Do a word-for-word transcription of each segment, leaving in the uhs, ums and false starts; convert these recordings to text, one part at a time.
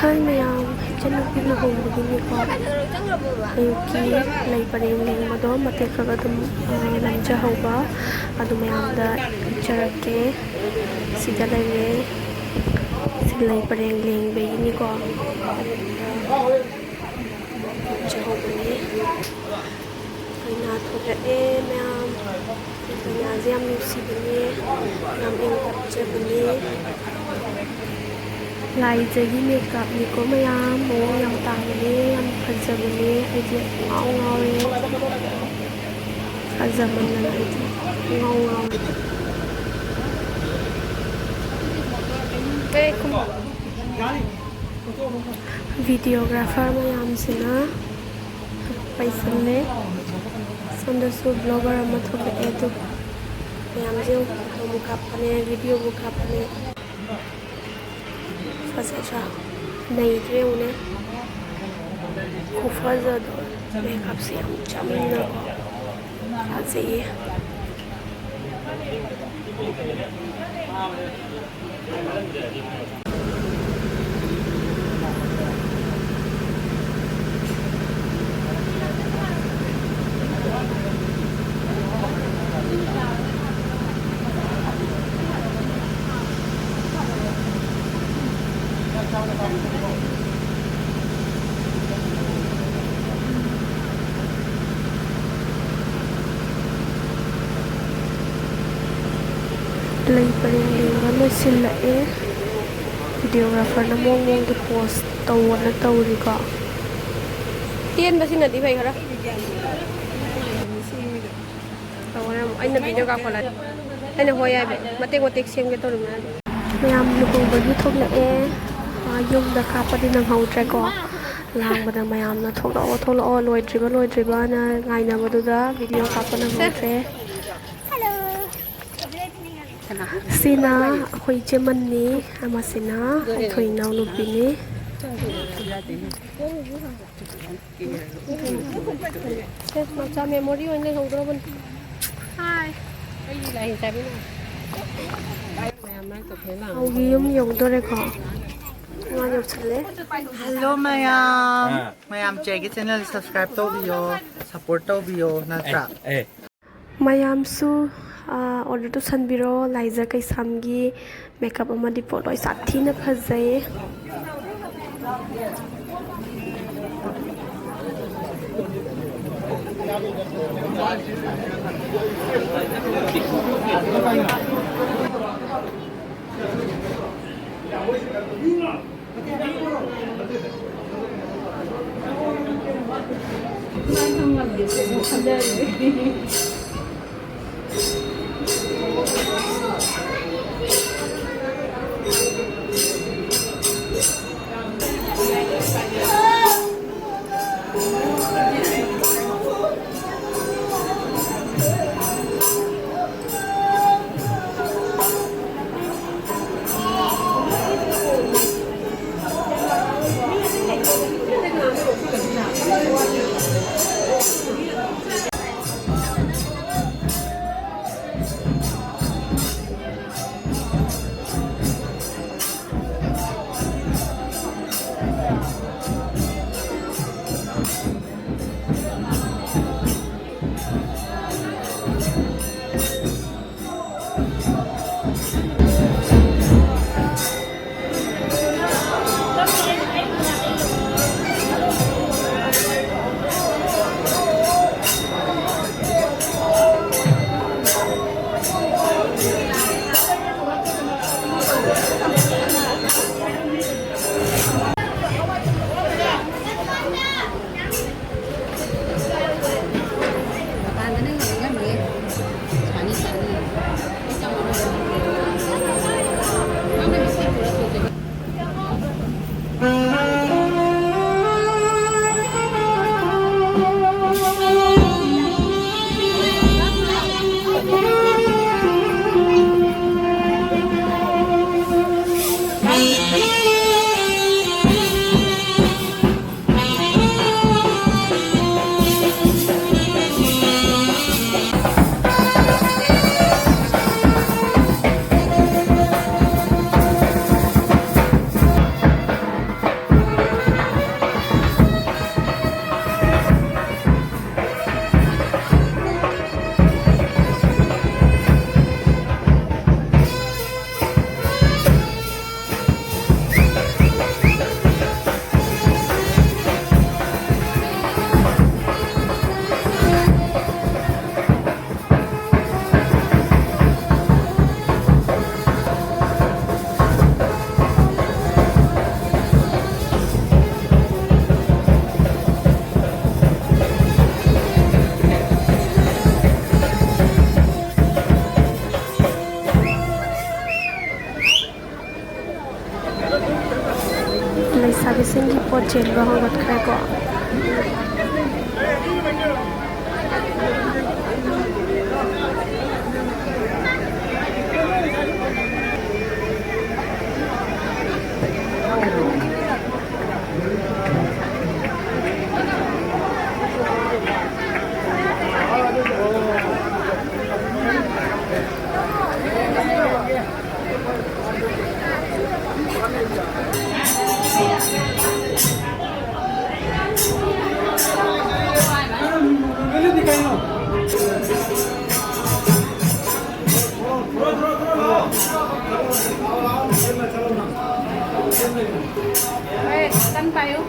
ꯍꯥꯏ ꯃꯌꯥꯝ, ꯏꯆꯟꯅꯨꯄꯤ ꯂꯨꯍꯣꯡꯕꯒꯤꯅꯤꯀꯣ꯫ ꯑꯌꯨꯛꯀꯤ ꯂꯩ ꯄꯔꯦꯡ ꯂꯦꯡꯕꯗꯣ ꯃꯇꯦꯛ ꯈꯔ ꯑꯗꯨꯝ, ꯑ, ꯅꯝꯖꯍꯧꯕ, ꯑꯗꯨ ꯃꯌꯥꯝꯗ ꯎꯠꯆꯔꯛꯀꯦ꯫ ꯁꯤꯗ ꯂꯩꯔꯦ꯫ ꯁꯤ ꯂꯩ ꯄꯔꯦꯡ ꯂꯦꯡꯕꯒꯤꯅꯤꯀꯣ꯫ ꯎꯠꯆꯍꯧꯕꯅꯤ꯫ ꯀꯩꯅꯥ ꯊꯣꯛꯂꯛꯑꯦ ꯃꯌꯥꯝ꯫ ꯀꯩꯅꯥꯁꯦ ꯌꯥꯝ ꯅꯨꯡꯁꯤꯕꯅꯦ, ꯌꯥꯝ ꯏꯪ ꯇꯞꯆꯕꯅꯦ꯫ ꯂꯥꯏꯖꯒꯤ ꯃꯦꯀꯞꯅꯤꯀꯣ ꯃꯌꯥꯝ, ꯃꯑꯣꯡ ꯌꯥꯝ ꯇꯥꯕꯅꯦ, ꯌꯥꯝ ꯐꯖꯕꯅꯦ꯫ ꯑꯩꯗꯤ ꯉꯥꯎ ꯉꯥꯎꯔꯦ, ꯐꯖꯃꯟꯗꯅ ꯑꯩꯗꯤ ꯉꯥꯎ ꯉꯥꯎꯔꯦ꯫ ꯚꯤꯗꯤꯑꯣꯒ꯭ꯔꯥꯐꯔ ꯃꯌꯥꯝꯁꯤꯅ ꯄꯩꯁꯤꯜꯂꯦ꯫ ꯁꯣꯝꯗꯁꯨ ꯕ꯭ꯂꯣꯒꯔ ꯑꯃ ꯊꯣꯛꯂꯛꯑꯦ, ꯑꯗꯨ ꯃꯌꯥꯝꯁꯦ ꯐꯣꯇꯣꯕꯨ ꯀꯥꯞꯄꯅꯦ, ꯚꯤꯗꯤꯑꯣꯕꯨ ꯀꯥꯞꯄꯅꯦ꯫ ꯐꯖꯗ꯭ꯔꯥ? ꯅꯩꯗ꯭ꯔꯥ ꯌꯦꯡꯉꯨꯅꯦ꯫ ꯈꯨꯐꯖꯗꯣ꯫ ꯃꯦꯀꯞꯁꯦ ꯌꯥꯝ ꯆꯝꯅꯀꯣ꯫ ꯐꯖꯩꯌꯦ꯫ ꯂꯩ ꯄꯔꯦꯡ ꯂꯦꯡꯕ ꯂꯣꯏꯁꯤꯜꯂꯛꯑꯦ꯫ ꯚꯤꯗꯤꯑꯣꯒ꯭ꯔꯥꯐꯔꯅ ꯃꯑꯣꯡ ꯃꯑꯣꯡꯗ ꯄꯣꯁ ꯇꯧꯑꯣꯅ ꯇꯧꯔꯤꯀꯣ꯫ ꯇꯦꯟꯕꯁꯤꯅꯗꯤ ꯐꯩ ꯈꯔ꯫ ꯇꯧꯔꯦ ꯑꯃꯨꯛ꯫ ꯑꯩꯅ ꯚꯤꯗꯤꯑꯣ ꯀꯥꯞꯈꯠꯂꯛꯑꯗꯤ꯫ ꯑꯩꯅ ꯍꯣꯏ ꯍꯥꯏꯕ꯫ ꯃꯇꯦꯛ ꯃꯇꯦꯛ ꯁꯦꯝꯒꯦ ꯇꯧꯔꯤꯕꯅꯦ ꯍꯥꯏꯕ꯫ ꯃꯌꯥꯝ ꯂꯨꯍꯣꯡꯕꯒꯤ ꯊꯣꯛꯂꯛꯑꯦ꯫ ꯑꯥ, ꯌꯨꯝꯗ ꯀꯥꯞꯄꯗꯤ ꯅꯪꯍꯧꯗ꯭ꯔꯦꯀꯣ꯫ ꯂꯥꯡꯕꯗ ꯃꯌꯥꯝꯅ "ꯊꯣꯛꯂꯛꯑꯣ, ꯊꯣꯛꯂꯛꯑꯣ, ꯂꯣꯏꯗ꯭ꯔꯤꯕ, ꯂꯣꯏꯗ꯭ꯔꯤꯕꯅ" ꯉꯥꯏꯅꯕꯗꯨꯗ ꯚꯤꯗꯤꯑꯣ ꯀꯥꯞꯄ ꯅꯪꯍꯧꯗ꯭ꯔꯦ꯫ ꯁꯤꯅ ꯑꯩꯈꯣꯏ ꯏꯆꯦꯃꯟꯅꯤ, ꯑꯃꯁꯤꯅ ꯑꯩꯈꯣꯏ ꯏꯅꯥꯎꯅꯨꯄꯤꯅꯤ꯫ ꯁꯦ, ꯃꯆꯥ ꯃꯦꯃꯣꯔꯤ ꯑꯣꯏꯅ ꯂꯩꯍꯧꯗ꯭ꯔꯕꯅꯤ꯫ ꯍꯥꯏ꯫ ꯑꯩꯒꯤ ꯂꯥꯏ ꯆꯥꯕꯤꯅ꯫ ꯃꯌꯥꯝ ꯃꯔꯛꯇ ꯊꯦꯡꯅ ꯅꯥꯎꯒꯤ ꯌꯨꯝ ꯌꯧꯗꯣꯔꯦꯀꯣ꯫ ꯃꯥꯁꯦ ꯍꯜꯂꯣ ꯃꯌꯥꯝ, ꯑꯥ꯫ ꯃꯌꯥꯝ ꯆꯦꯒꯤ ꯆꯦꯅꯦꯜ ꯁꯕꯁꯀ꯭ꯔꯥꯏꯕ ꯇꯧꯕꯤꯌꯣ, ꯁꯄꯣꯔꯠ ꯇꯧꯕꯤꯌꯣ, ꯅꯠꯇ꯭ꯔꯥ? ꯑꯦ, ꯑꯦ꯫ ꯃꯌꯥꯝꯁꯨ, ꯑꯥ, ꯑꯣꯔꯗꯔ ꯇꯧꯁꯟꯕꯤꯔꯣ꯫ ꯂꯥꯏꯖ ꯀꯩꯁꯥꯝꯒꯤ ꯃꯦꯀꯞ ꯑꯃꯗꯤ ꯄꯣꯠꯂꯣꯏ ꯁꯥꯊꯤꯅ ꯐꯖꯩ꯫ ꯂꯩꯁꯥꯕꯤꯁꯤꯡꯒꯤ ꯄꯣꯠ ꯆꯦꯟꯕ ꯍꯧꯒꯠꯈ꯭ꯔꯦꯀꯣ꯫ ꯍꯣꯏ, ꯈꯤꯇꯪ ꯄꯥꯏꯌꯨ꯫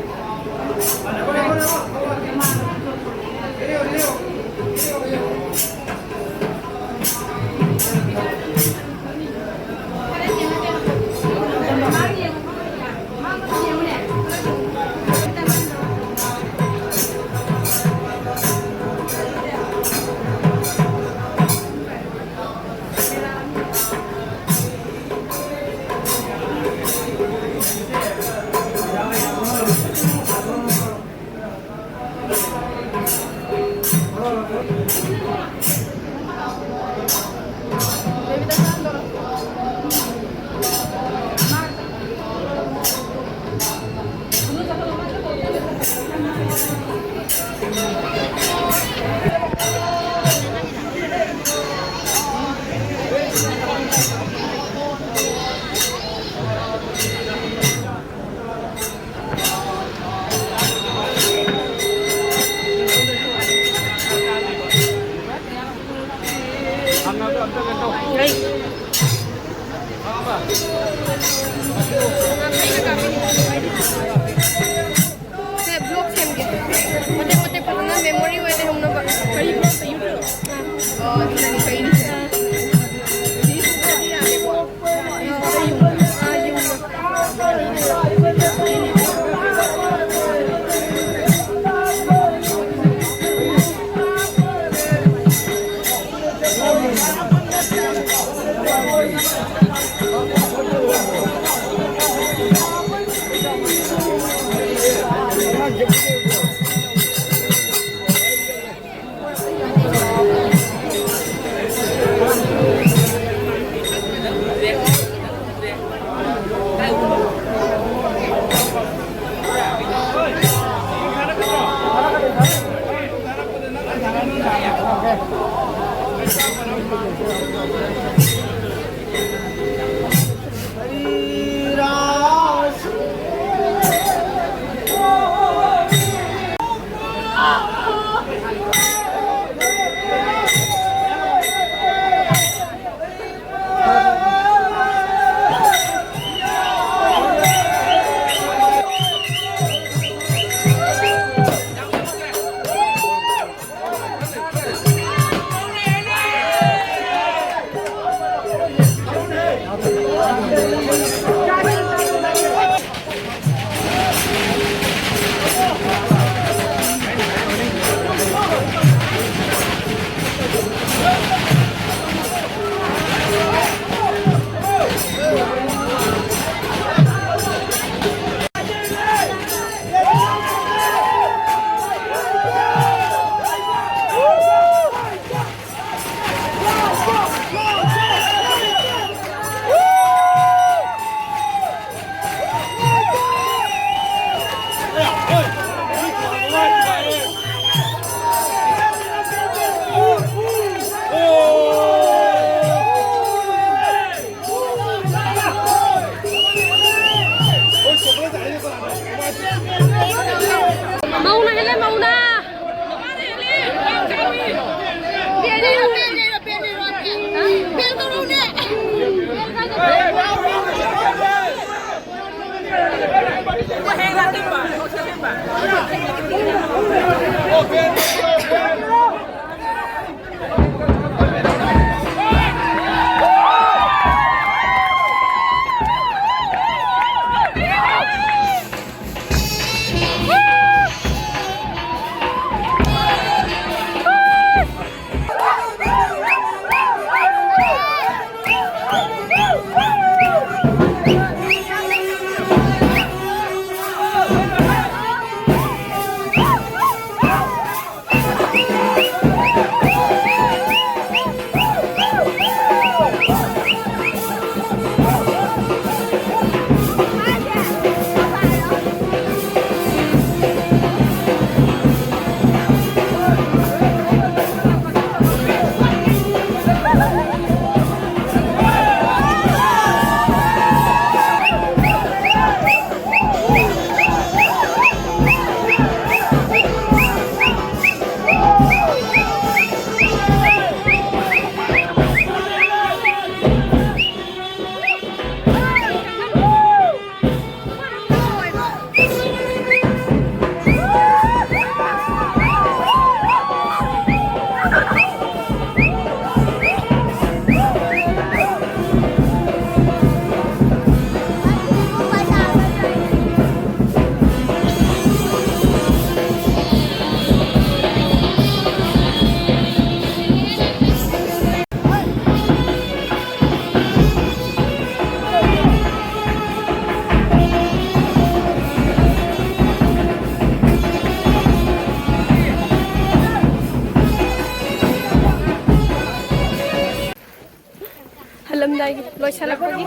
ꯍꯜꯂꯝꯗꯥꯏꯒꯤ ꯂꯣꯏꯁꯤꯜꯂꯛꯄꯒꯤ,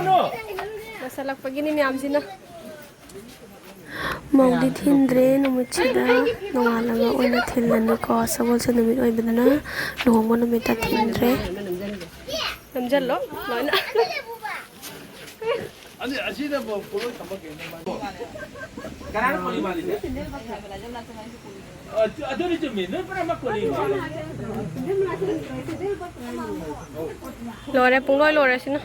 ꯂꯣꯏꯁꯤꯜꯂꯛꯄꯒꯤꯅꯤ ꯃꯌꯥꯝꯁꯤꯅ꯫ ꯃꯧꯗꯤ ꯊꯤꯟꯗ꯭ꯔꯦ ꯅꯨꯃꯤꯠꯁꯤꯗ, ꯅꯣꯡꯉꯥꯜꯂꯒ ꯑꯣꯏꯅ ꯊꯤꯜꯂꯅꯤꯀꯣ꯫ ꯁꯒꯣꯜꯁꯦ ꯅꯨꯃꯤꯠ ꯑꯣꯏꯕꯅꯤꯅ ꯂꯨꯍꯣꯡꯕ ꯅꯨꯃꯤꯠꯇ ꯊꯤꯟꯗ꯭ꯔꯦ꯫ ꯅꯝꯖꯜꯂꯣ ꯂꯣꯏꯅ꯫ ꯑꯗꯨ, ꯑꯁꯤꯗ ꯄꯣꯠꯂꯣꯏ ꯊꯝꯕ ꯀꯩꯅꯣ? ꯀꯅꯥꯅ ꯀꯣꯂꯤ ꯃꯥꯜꯂꯤꯁꯦ? ꯑꯗꯨ, ꯑꯗꯨꯅꯤ ꯆꯨꯝꯃꯤ꯫ ꯅꯣꯏ ꯄꯨꯝꯅꯃꯛ ꯀꯣꯂꯤ ꯃꯥꯜꯂꯤ꯫ ꯂꯣꯏꯔꯦ, ꯄꯨꯡꯂꯣꯏ ꯂꯣꯏꯔꯦ ꯁꯤꯅ꯫